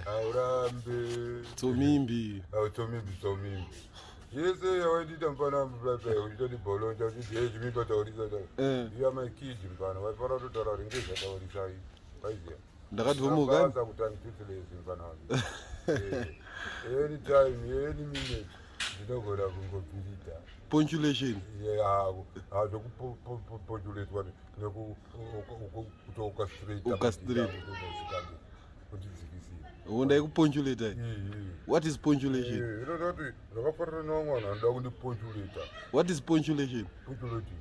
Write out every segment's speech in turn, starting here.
Haurambe. Tsomimbi. Tsomimbi, tsomimbi. Yese yawaindita mfana pepe uchitoti bolonja uchiti hey chimimba taurisa Eh. You are my kid mfana waifanira kutotaura kuti ngezvataurisai waiziya. Ndakadhomoka. Basa kuti I'm toothless mfana wangu. Eh, anytime, any minute ndinogona kungobhirita. Punctuation. Zvekupotuletwa nekutokastrate. Ukastrate. Kundidzikisira. Wondai kupunctuate. What is punctuation? Inoda kuti ndakafanana nevamwe vanhu vanoda kundipochuleta. What is punctuation? Punctuating.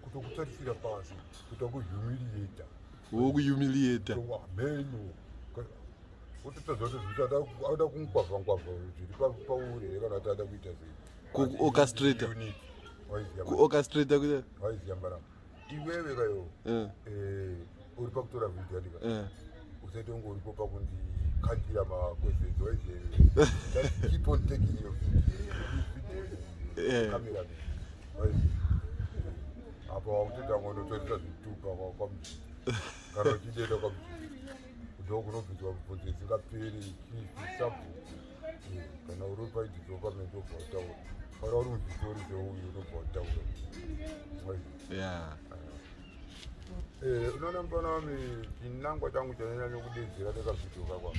Kutokutarisira pasi, kutokuhumiliata. Wokuhumiliata. Meno. Kutotadza kuti zviti ada kunkwavha nkwavha zviri pauri here kana kuti ada kuita sei. Kuorchestrator. Unique. Waiziya Kuorchestrata kuita. Waiziya mbarama. Iwewe kayo Eh. uri pakutora video andika. Usaite kunge uripo pakundikandira maquestions waiziya. Just keep on taking your video. Camera. Waiziya. Apa wakutoita ngondotoresa zvitupa kwamuzviti. Kana uchienda kwamuzviti. Ndokunobvunzwa mibvunzo isingaperi chief sabhuku. Kana uri paidhidzo pamende ubva wataura. Kana uri muzvitori zveuyu unobva wataura. Waiziya. Unoona mufana wami, chinangwa changu chanonyanya kudedzera nekavhidhio kakwa.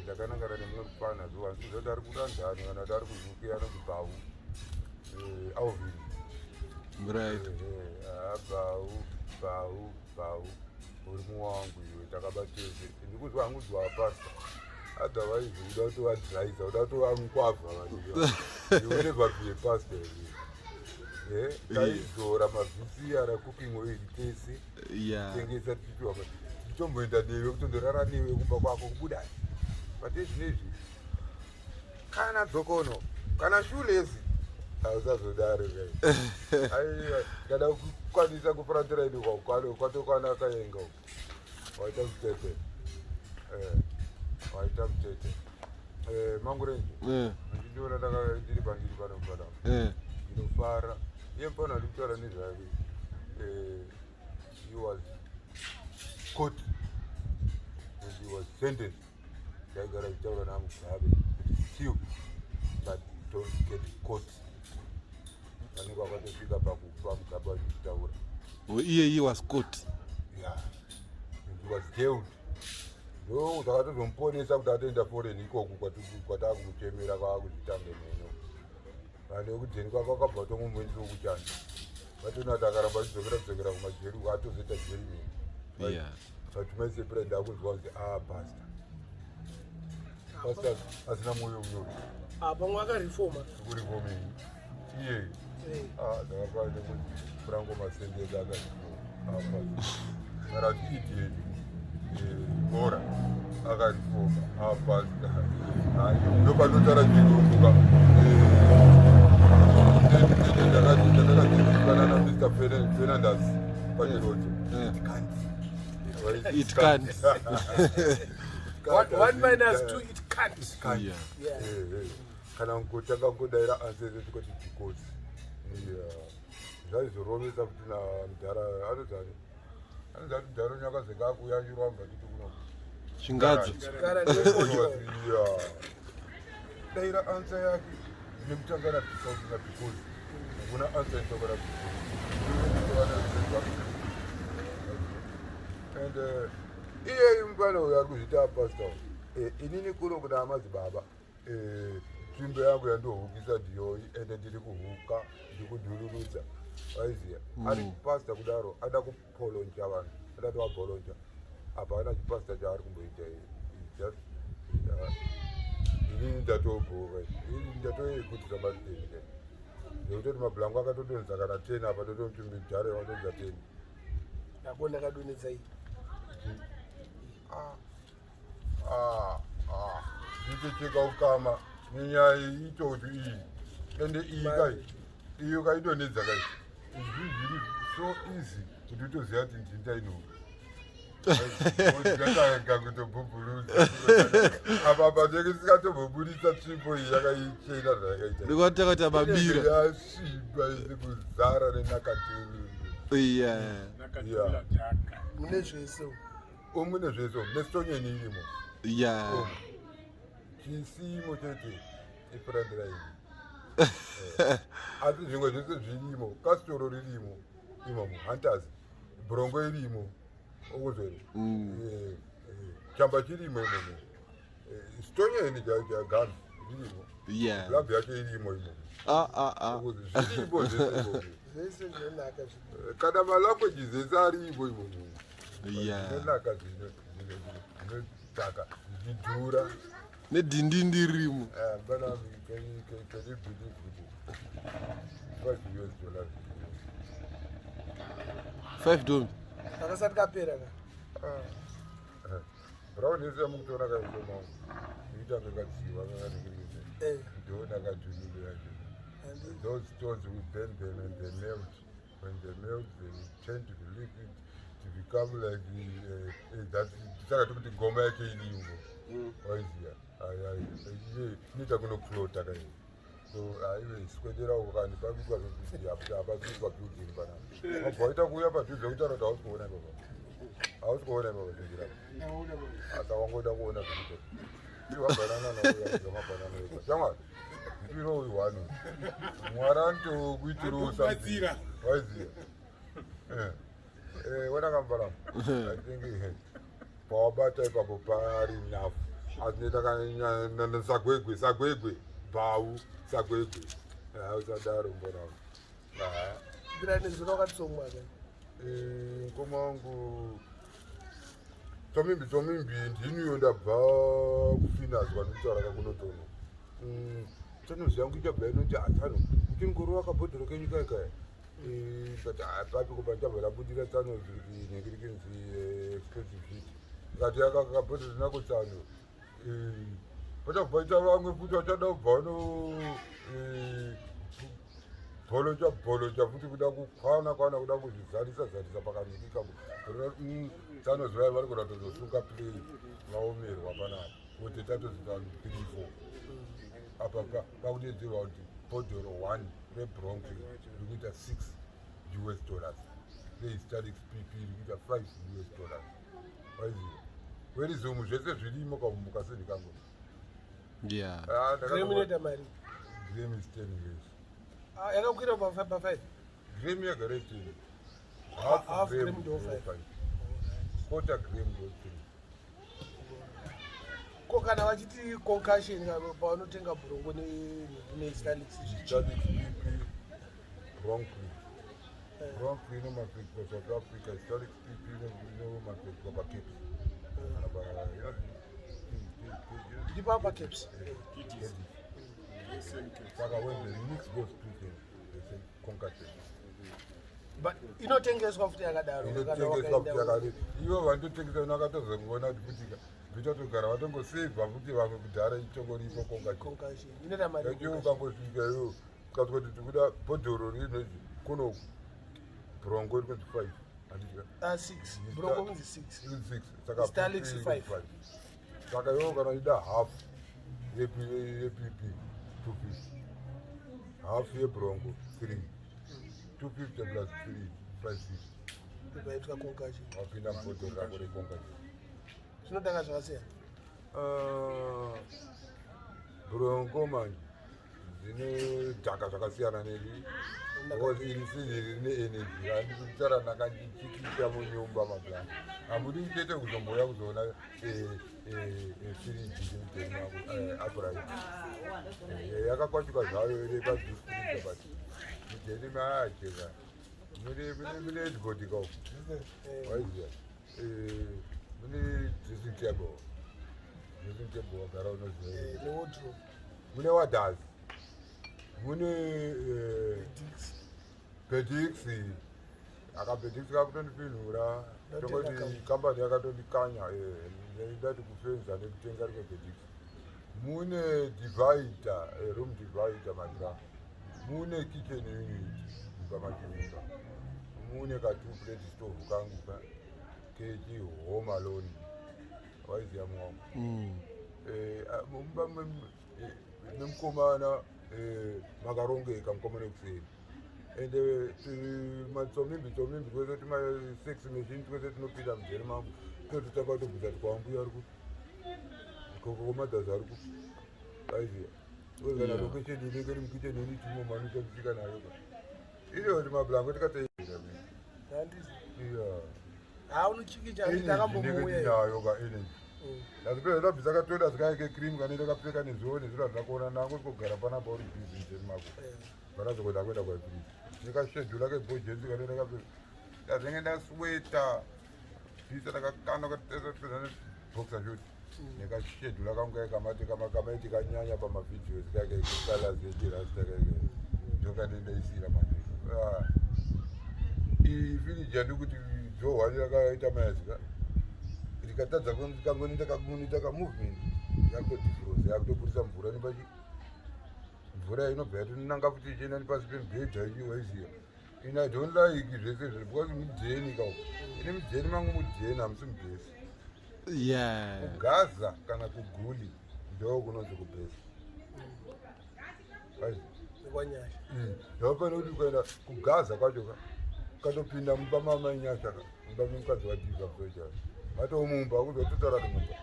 Ndakanangana nemumwe mufana zuva handikuziva kuti ari kuLondon kana kuti ari kuUK, anonzi Bau Alvin. Bau, Bau, Bau, uri muwangu iwe, takabatese ndikuzwa hangu zwa pasta, otherwise uda kutovadhiraisa, uda kutovamukwavha vanhu. You will never be a pastor. Taidzora mavhisi ara cooking oil tese, tengesa tichipiwa, tichitomboenda newe kutondorara newe kumba kwako kubuda. But ezvinezvi kana dzokono kana shoelace hausazodaro kai. Aiwa, kana kukwanisa kufurantira ini kwatokwana kaenga uko waita mutete. Waita mutete. Mangurenje, ndindiona ndiri pandiri pano mufana, ndinofara. Iye mufana wandiri kutaura nezvake, he was caught and he was sentenced. Ndaigara ndichitaura naMugabe kuti steal but don't get caught. Vanenge vakatosvika pakufa Mugabe vachitaura. Oh, iye he was caught. Yeah, and he was jailed. Ndo zvakatozomuponesa kuti atoenda foreign ikoku kwataa kumuchemera kwaakuzvitange meno. Vanhu vekujeni kwake vakabva vatomumboendisawo kuchanda, vatoona kuti akaramba achidzokera kudzokera kumajeri uko atozoita jeri meno. Satumaisepera ndakunzwa kunzi a pastor, pastor asina mwoyo munyoro. Ah, pamwe akarifoma. Kurifomei iye? Zvakafanana nekuti Franco Masendeza akarifoma, kana kuti idiot Bora akarifoma, apasta. Ndopanotaura chirungu. Ndakakadzidziswa nana Mr Fernandes pachirodzo. It can't. It can't. One minus two, it can't. Can't. Kana kutanga kudaira answer tikoti because. Yeah. Zvaizorovesa kuti namudhara anozani anozati mudhara unyakazenge akuuya achiramba titi kuno. Chingadzo. Kana. Yeah. Daira answer yake nekutanga na because, na because hakuna answer inotoka na because. And iyeyu mufana uyu ari kuzviita pastor, inini kuno kuna madzibaba, tsvimbo yangu yandohukisa ndiyoyi, ende ndiri kuhuka, ndiri kudhururudza, waiziya. Ari pastor kudaro ada kupolonja vanhu, ada tovabholonja. Apa ana chipasta chaari kumboita iye. Just inini ndatobhoka, inini ndatoegutisa mateni nekutoti mabhulangu akatodonza kana 10 apa, totomuti midhara yawadonza 10. Nako ndakadonedza iyi. Ah, ah, ah. Nditocheka ukama nenyaya iyi itotu iyi, ende iyi kai iyo kaidonedza kai izvi zviri so easy kuti utoziva kuti ndindainoka ndatanga kutobhubhurudza apa panenge singatombobudisa tsvimbo iyi yakaichena zvayakaita. Ndikatanga kuti mabira. Yasviba isi kuzara nenakatulu. Mune zvese. Omune zvese nesitonyeni irimo. Yeah. Chisimo chete ifurandira iri. Asi zvimwe zvese zvirimo, kasitoro ririmo imomo, hunters, brongo irimo, okuzvere. Chamba chirimo imomo. Sitonyeni chagami ririmo. Yeah. Lab yacho irimo imomo. Ah ah ah. Zvirimo zvese imomo. Zvese zvinonaka zvino. Kana malanguages ese arimo imomo. Yeah. Zvinonaka, zvinodhaka, zvichidhura. Nedhindindi ririmo. But can you believe kuti $5? 5 dollars. Akasati kapera ka. Brown yese yamukutoona kaisoma ita kakadziwa kakadikirikise. Ndiona kadhunile yacho. Those stones, we burn them and they melt. When they melt, they turn to be liquid to become like the, that. Saka tokuti ngoma yacho irimo, waiziya, inoita kunoflota kai. So aiwe swedera uko kani pabikwa zvekuti hapasvikwa building panapa, wabva waita kuuya padhuze kutaura kuti hausi kuona ipapa, hausi kuona ipapa zingira. Ndaona manje. Asi wangoda kuona zvekuita iri mabhanana nauya mabhanana ega shamwari ndiro uyu one Mwari anotokuitirawo something, waiziya. Wanakambarama, I think pawabata ipapo pari enough. Asi sagwegwe sagwegwe bhau sagwegwe, usadaro mbona. Bira nezuro wakatsomwa ka. Mukoma wangu, tsomimbi tsomimbi ndiniyo, ndabva kufinas kwandikutaura kakunotono. Tsanozi yangu ichabva inoti atsano uchingorova kabhodhoro kenyu kaikaya, but papi kuba ndichabva ndabudira tsanozi kuti nhingirikinzi expensive shit, kati akakabhodhoro nako tsano. Pachabva ita vamwe futi vachada kubva vano bholocha bholocha futi kuda kukwana kwana kuda kuzvizarisa zarisa pakaniki tsano zvivai vari kuda tozosunga play vaomerwa panapa kuti tatozita 3 4 apa pakudedzerwa kuti bhodhoro 1 rebronco riri kuita $6, reHistalix PP riri kuita $5, waiziva werizomu zvese zvirimo kamukaseni kangu. Yeah. Gram inoita mari. Gram is 10 years. Ah, yakakwira pa 5 pa 5. Gram yagara 10. Half gram ndo five. Quarter gram ndo 3. Ko kana vachiti concussion pavanotenga bronco neHistalix? Histalis PP, Bronco. Bronco inomanufacturwa South Africa, Histalis PP inomanufacturwa paCaps. Ndipo paCaps. Saka when they mix those two things, they say concussion. But inotengeswa futi yakadaro kana Inotengeswa futi wakaenda yakati ivo vandotengesa nakatozongoona kuti futika zvitatogara vatongosevha futi vamwe kudhara itongoripo concussion. Concussion inoita mari. Yacho ukangosvika iwo ukati kuti tikuda bhodhoro rinozvi kuno bronco iri kunzi 5, handitya? Ah, 6, bronco kunzi 6. 6, saka Starlix PP five. 5. Saka iwo kana uchida half yePP 250, half yebronco 3, 250 plus 3, 550. Paitwa concussion. Wapinda mubhodhoro rako reconcussion. Zvinotanga zvakasiyana. Ah, bronco manje dzinodhaka zvakasiyana neri because iri sinhi rine energy handisi kutaura ndakandichikisa munyumba mabhurani hamudi chete kuzombouya kuzoona firiji mudheni mako upright yakakwachuka zvayo iri padifriza, but mudheni maajeka mune headboard kauko, waiziya, mune dressing table, dressing table wagara unoziva. Newardrobe. Mune wadhazi, mune Dix. Bedix, akabedix kakutondipinhura. Ndatenga Tongoti kamwe. Kambani yakatondikanya, ndati kufenza nekutenga rimwe bedix. Mune divider, room divider madra, mune kitchen unit mumba machiimba, mune ka two plate stove kangu ka kechi home alone, waiziya mwangu. Mumba nemukomana makarongeka mukomana wekuseni ende matsomimbi tsomimbi twese timasex machine twese tinopinda mujeri mangu. Tototanga kutobvunza kuti kwambuya ari kupi, komadhazi ari kupi, aiziya. Kana location inenge iri mukicheni ini timo manoshandisika nayo ka. Iri kuti mablango tikatoiira. Handizi. Iya. Ha, unochikicha Energy inenge ndakambomuuya. ndinayo ka, energy. Ndazipedza ndabvisa katoda zikaike cream kanoita kapfeka nezuro nezuro handina kuona nangu kugara panapa uri busy mujeri mako. Vanazokuenda kuenda kwaipirisi. Nekashedhula kebhojenzi kanoita kapfeka. Ndazenge ndasweta. Bvisa ndakakanda katesa boxer short. Nekashedhula kangu kai kamati kamaiti kanyanya pamavideos kake colors echirasta kake. Ndokanendaisira manje. Ah. Iyi firiji yandikuti johwani rakaita mayazika rikatadza kangonoita kakunoita kamovement, yakutodifroza, yakutobudisa mvura nepachi mvura inobva yatonanga futi ichienda nepasi pemubhedha ichi, waiziya. Ini I don't like zvese izvo because mujeni kauko, ini mujeni mangu mujeni, hamusi mubhesi. Kugaza kana kuguli ndo kunonzi kubhesi. Kwanyasha. Ndopane kuti ukaenda kugaza kwacho ka, ukatopinda mumba mamainyasha ka, mumba memukadzi wadhivha soja, matomumba kuzototaura kuti mumba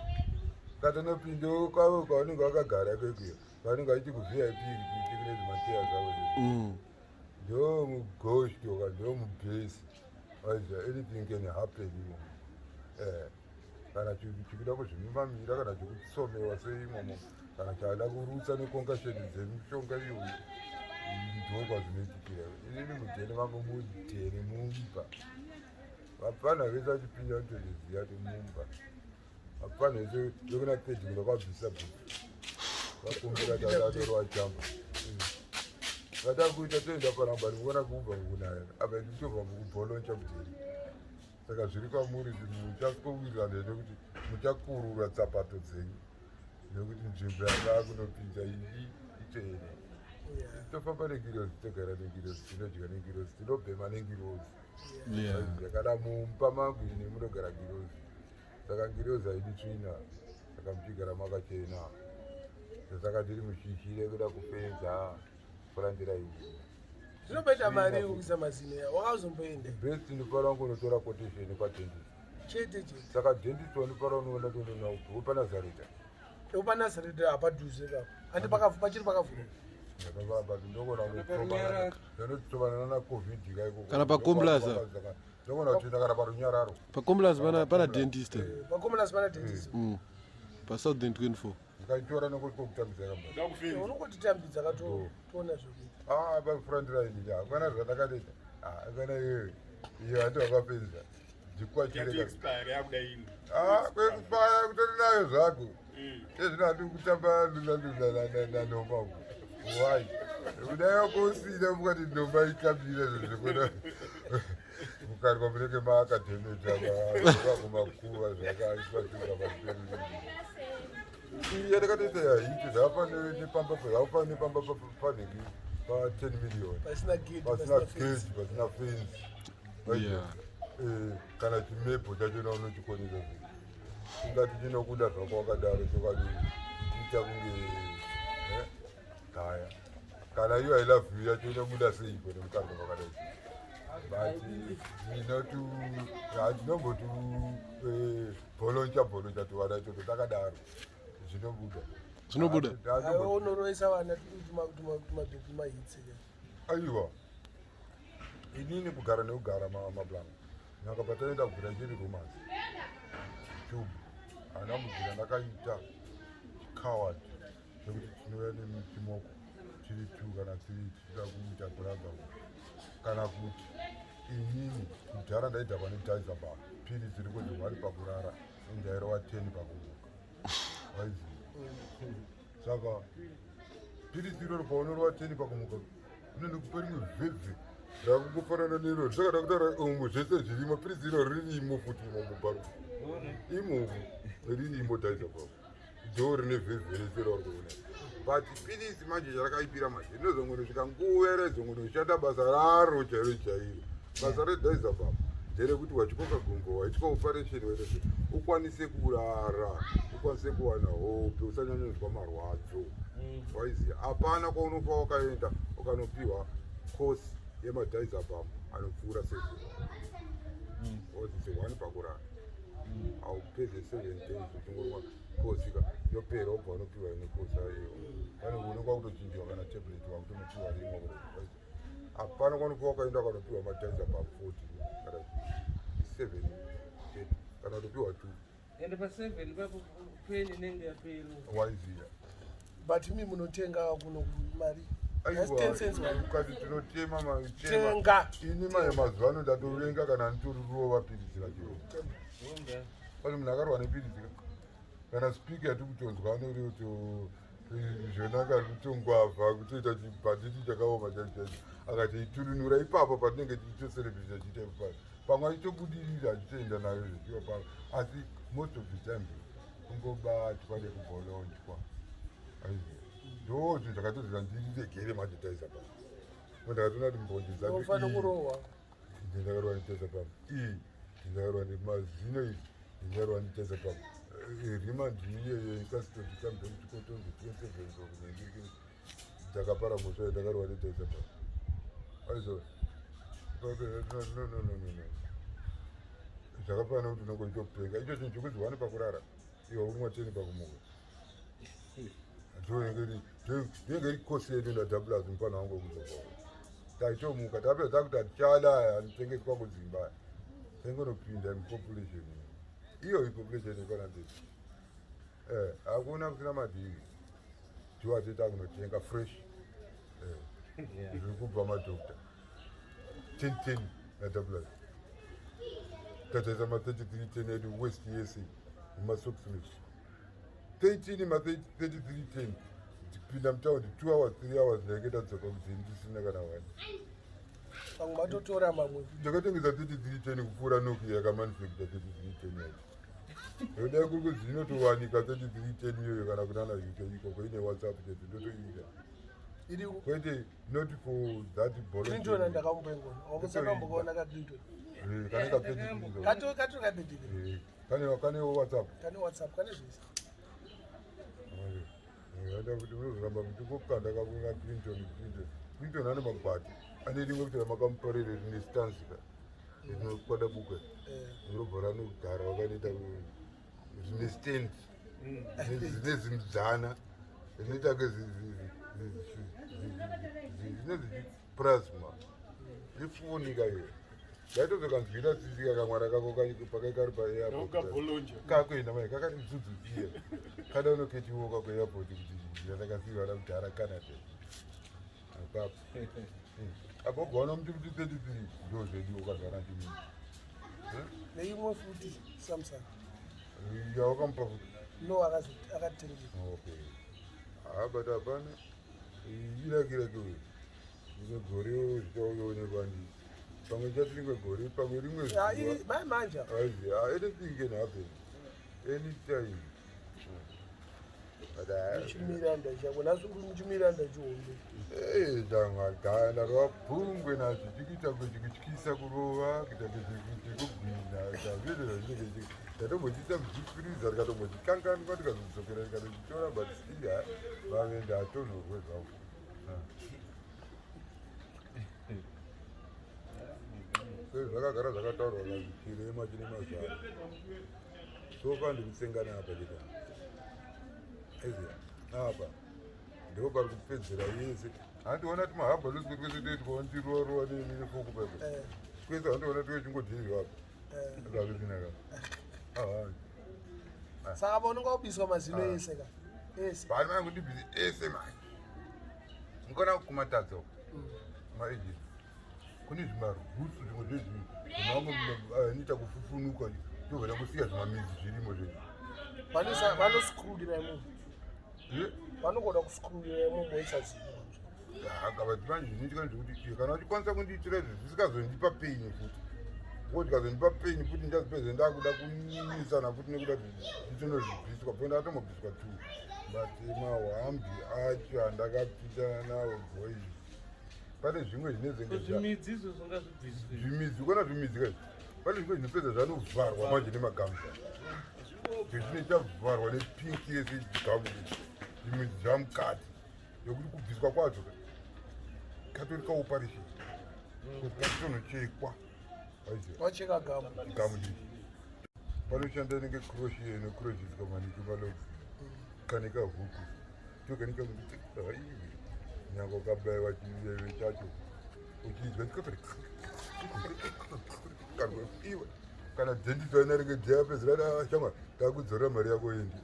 katonopinda kwavo kwavanenge vakagara ikweyo, vanenge vachiti kuVIP kune zvimacheya zvavo izvi. Ndo mugosto ka, ndo mubhesi, aiziva, anything can happen imomo. Kana chikuda kuzvimamira, kana chikutsomewa seimomo, kana chada kurutsa neconcussion dzemishonga iyoyo, ndo kwazvinoitikira. Inini mudheni vangu mudheni mumba, vapfana vese vachipinda vanotoziva kuti mumba. Vapfana vese vekuna pedyo vakabvisa bhuku vakumbira tadatorwa chamba vatakuita toenda paramba ndikuona kubva mukunaya apa nditobva mukubholoncha mudheni. Saka zviri kwamuri kuti muchakowirirana nekuti muchakurura tsapato dzenyu, nekuti nzvimbo yanga kunopinza iyi itsvene. Tofamba nengirozi, togara nengirozi, tinodya nengirozi, tinobhema nengirozi. Kana mumba mangu ini munogara ngirozi, saka ngirozi haidi tsvina, saka muchigara makachena. Saka ndiri mushishire kuda kufenza furandira iyi. Zvinobaita mari yekuisa mazino ya wakazomboenda? Best, ndinofanira kungonotora quotation kwadentist. Chete chete. Saka dentist wandinofanira kunoona tondoona upi? Wepanazareta. Wepanazareta hapadhuze kapo, handi pachiri pakavhura. But ndogona ndonotobana naCovid kaiko. Kana paComplaza. Ndogona kutoenda kana paRunyararo. PaComplaza pana dentist. PaComplaza pana dentist. PaSouthern 24. Ndikaitora nokuti kokutambidza kamba. Unongotitambidza katoona zvokuita. Ah, pafurandira ini hapana zvandakatoita. Ah, kana iwewe iyo handi wakapedza ndikwachireka kwekupaya kutori nayo zvako. Ezvino handi kutamba lula lula nanoma uku, why kudai wakosina mukati ndomba ikambira zvezvekuona mukarwa munenge maakadhemeta kumakuva zvakaitwa pasi. Iya ndakatoita yahiti zvapa nepamba, zvapa nepamba panhingi pa10 million. Pasina gate. Pasina gate, pasina fence. Kana chimebho chachona unochikonesa sei? Ungati chinokuda zvako wakadaro, chokwadi chiita kunge gaya. Kana iyo "I love you" yacho inobuda seiko nemukarwa wakadai? But ndinotu handinomboti bholoncha bholoncha tuvana itoto takadaro, zvinobuda. Zvinobuda. Aiwa, unoroesa vana tumabhebhi mahits. Aiwa, inini kugara nekugara mablango nyaka pataenda kubvira chiri romance tube, hana mubvira ndakaita coward zvekuti tinouya nechimoko tiri two kana three tichida kuita brother, kana kuti inini kudhara ndaidhakwa nediazepam, pirisi riri kunzi 1 pakurara, indairova 10 pakumuka, waiziva. Saka pirisi iroro paunorova 10 pakumuka rinondikupa rimwe vhevhe rakungofanana nerori. Saka ndakutaura umu zvese zvirimo, pirisi iro ririmo futi imo mubharu imomo ririmo diazepam ndo rine vhevhe rese rauri kuona. But pirisi manje charakaipira manje rinozongonosvika nguva raizongonoshanda basa raro chairo chairo. Basa rediazepam nderekuti wachikoka gumbo, waitwa operation, waita sei, ukwanise kurara, ukwanise kuwana hope, usanyanyonzwa marwadzo, waiziya. Hapana kwaunofa wakaenda ukanopiwa course yemadiazepam anopfuura seven, wozise 1 pakurara. Haupedze 7 days uchingomwa kosika yopera, wobva unopiwa imwe kosi. Aiwa, pane unonga kutochinjiwa kana tablet, wakutonopiwa rimwe. Hapana kwanopiwa, ukaenda ukanopiwa madiazepam 40 kana 7 chete, kana kutopiwa 2. Ende pa7 papo pain inenge yapera. Waiziya. But imi munotenga kuno mari? That's 10 cents one. Ukati tinotema matema. Tenga. Ini maye mazuva ano ndatovenga kana nditorurova piritsi racho. Pane munhu akarwa nepiritsi ka, kana speaker yatiri kutonzwa anorioto zvonaka kutongwavha kutoita chibhanditi chakaoma chaicho chaicho, akati iturunura ipapo patinenge tichitocelebrata chiita ipapo, pamwe achitobudirira achitoenda nayo zvichiwa pamwe. Asi most of the time kungobatwa nekubholonjwa. Aiziva, ndo zvinhu zvakatozira ndiriregere manje taisa pa ndakatoona kuti mbonje dzacho Unofanira kurohwa. Ndindakarwa nediazepam iyi, ndindakarwa nemazino iyi, ndindakarwa nediazepam remand iyoyo icustody kambe kuchikotonzi 27. Ndakapara mhosva yandakarwa nediazepam. Aizo, no, no, no, no, no, zvakafanana kuti unongoitopenga. Icho chinhu chokunzi wane pakurara iwe uri 10 pakumuka, ndenge iri kosi yedu nadhablas mufana wangu wekudzoka. Taitomuka tapedza takuti hatichada, anotengeswa kudzimba, tengonopinda mupopulation iyo, ipopulation ikwanandei. Hakuna kusina madhiri, tiwate takunotenga fresh zviri kubva madhokta 10 10 nadhablas. Tataisa ma33 10 edu west yese mumasocks, 13 ma33 10, kupinda mutaundi 2 hours, 3 hours, ndainge tadzoka kuti ndisina kana one. Pamwe matotora mamwe. Ndakatengesa 33 10 kupfuura Nokia yakamanufacture 33 10 yacho. Yodai kuri kuzi inotowanika 33 10 iyoyo kana kunana UK ikoko ine WhatsApp chete, ndotoida. Iri Kwete, not for that. Clinton ndakamboingona wakusaka ka Clinton. Kane ka 33. Kato kato ka 33. Kane WhatsApp. Kane WhatsApp, kane zvese. Anda kuti unozoramba muchingokanda kakuna Clinton. Clinton, Clinton ane magwati, ane rimwe kuti ramakamuparere rine stanzika rinokwadabuka. Robva ranogara wakanoita rine stand, rine zimudzana rinoita ke rinonzi plasma ifoni kayo. Ndaitozokanzwira tsitsi kakamwana kako pakai kari paairport kakuenda mai kakati mudzudzudziye kada unoketiwoka kuairport kuti ndakasiiwa nakudhara Canada apapo apo ugaona muti kuti 33 ndo zvedu ukazara chimini. Neimwe futi Samsung. Yawakamupa futi? No, akatengesa. Okay, ha, but hapana irakirake uyu rimwe gore zvichauyaonekwa ndi pamwe chati rimwe gore, pamwe rimwe zuva. Mai manja. Aizi, anything can happen anytime. But Muchimiranda chako nhasi uri muchimiranda chihombe. Ndarova pungwe nazvo chikuita kutyisa kurova kuita chekugwina zvinenge ndatombochiisa muchifiriza, ndikatombochikanganwa, ndikazodzokera ndikatochitora, but still vave ndatonhorwe zvangu. Zvakagara zvakataurwa kazi chirema chine mazano sofa ndikutsengana apa chete aiziya apa ndipo pari kupedzera yese. Handiona ti mahabhalusi kuti kwese toitwawo ndirowa nefoku pepo. Kwese handiona toichingodhirwa apa. Zvakutinaka. Saka paunonga wabiswa mazino ese ka ese? Bani mangu ndibhizi ese manje mukona kumatadzo kumaEgypt kune zvimarutsu zvimwe zvezvi zvimamwe anoita kufufunuka tobva takusiya zvimamidzi zvirimo zvezvi. Vanoscrewdira imomo. Vanogona kuscrewdira imomo voisa zino. Akavati manje zvinoitika ndezvekuti kana uchikwanisa kundiitira izvi zvisikazondipa pain futi, ngo zvikazondipa pain futi ndichazopedza ndakuda kumisana futi nekuda kuti nditonozvibviswa po ndakatombobviswa two, but mahwambi acho andakapindana nawo, boys, pane zvimwe zvinezenge Zvimidzi izvo zvingazvibviswe? Zvimidzi kona zvimidzi kai, pane zvimwe zvinopedza zvanovharwa manje nemagamza, zvezvine chavharwa nepinki yese gamu, zvimidzi zvamukati yokuti kubviswa kwacho katori kaoperation kuti katonochekwa. Wacheka gamu. Gamu diki. Panoshanda inenge crochet inocrochetiswa maniki malogs kane kahuku tokanika kuti haiwe nyange ukabaiwa chiveve chacho uchinzwa iwe kana dhendiswa inarenge dzeyapedzera da shamwa takudzorera mari yako indi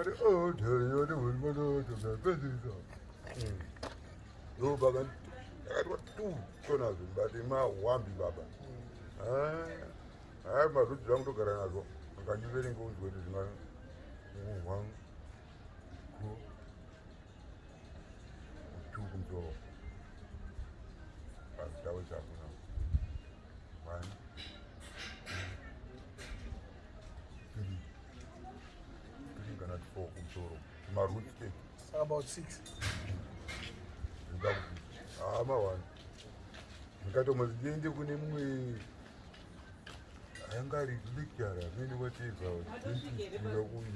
ati oh dheriyonehurimanotoapedzisa ndobaka ndakatwa tu tonazvo but mahwambi baba hayi marudzi vangu togara nazvo akandiverenge unzwe kuti zvinga one two two kumusoro pazitawe zvakuna one two three three kana four kumusoro maroots chete. About six. Hama one ndikatombonzi ndiende kune mumwe anga ari lecturer amene whatever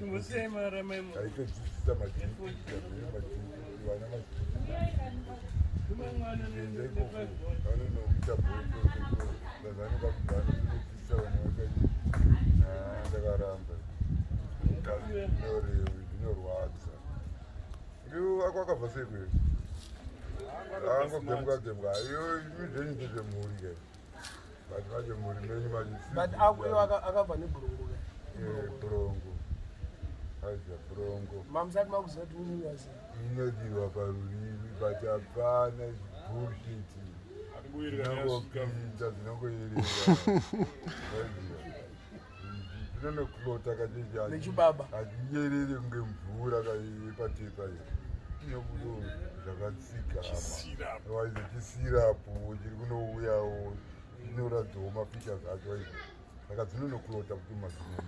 Imbosiyai marama imo. aitodzidzisa madentist vana Tuma mwana enda ikoko ne-five vanonokuita bhoto vazanoka kubhana kunodzidzisa vana vakai ndakaramba zvinorwadza iwo ako akabva sei kweyo angogemuka gemuka iyo zvenyu ndezvemhuri ke but manje mhuri menyu manje But akuyo akabva nebhurongo ke. Bhurongo aiza bhurongo. Mamusati makuziva kuti unonyazi. Inodiwa parurimi but hapana bullshit dzinongopinda dzinongoyerera dzinonoclota kazhinji. Nechibaba. Hachiyerere kunge mvura kayepatepa iyo inobudo zvakatsikama waizo chisirapu chiri kunouyawo chinoratidzawo mafeatures acho aizo saka dzinonoclota kuti mazino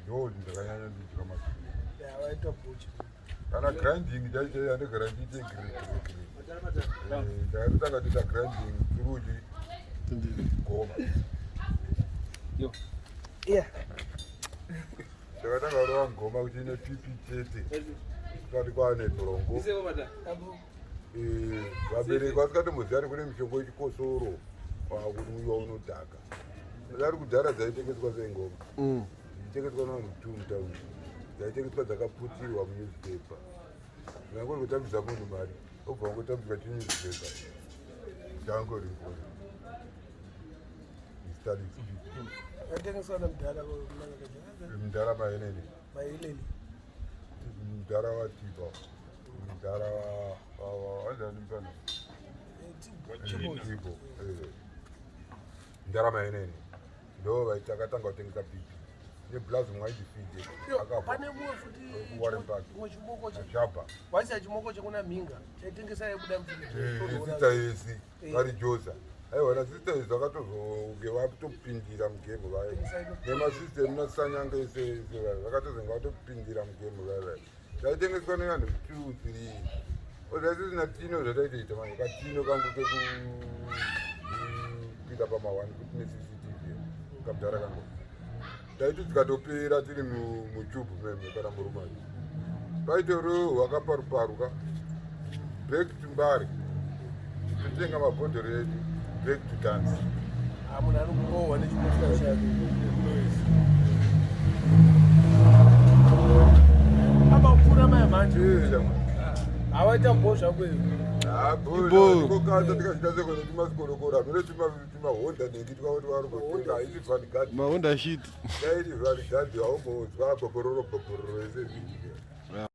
ndo zvinhu zvakanyanya ndidya mazino. Yeah, vaita buchi. Kana grinding chaicho andogara ndiite giri ndakatotanga toita grinding turuchi goma. Ndakatanga kurova ngoma kuti ine pipi chete kusati kwaane bhurongo. Iseko bata. Apo Vabereki vasingatomboziva kuti kune mishonga yechikosoro wakunwiwa unodhaka ari kudhara dzaitengeswa sengoma dzichitengeswa navanhu two mutauni dzaitengeswa dzakaputirwa munewspaper ngangori kutambisa munhu mari obva wangotambiswa chinewspaper changoripo. Yatengeswa namudhara. Mudhara maenene. Maeleli. Mudhara watipa mudhara wanzani mupana Chibozi. Ipo mudhara maenene ndo vaitakatanga kutengesa pipi neblazi mwaidifide. Pane mumwe futi. Warren Park. Chimwe chimoko Ashapa. Waisa chimoko chekuna mhinga chaitengesa yaibuda. Sista yesi vari josa aiwa nasista yesi vakatozonge vatopindira mugame vaya nemasystem nasanyanga ese ese vaya vakatozonge vatopindira mugame vaya vaya taitengeswa nevanhu two three ozaisisina tino zvataitoita manje katino kangu kekupinda pama1 kuti neCCTV kamudhara kangu taiti tikatopera tiri muchubhu meme kana murumani paitori hwakaparuparuka back to Mbare totenga mabhodhoro edu back to dance. Munhu ari kurohwa nechimofika chake apa kupfuura maya manje. Hawaita bho zvako iyo. Kokata tikachita sekone timasikorokora mune timahonda nengi twavo twavari kutenga haisi vanguard. Mahonda shit. Daiti vanguard haumbonzwa gokororo gokororo ese zviitika.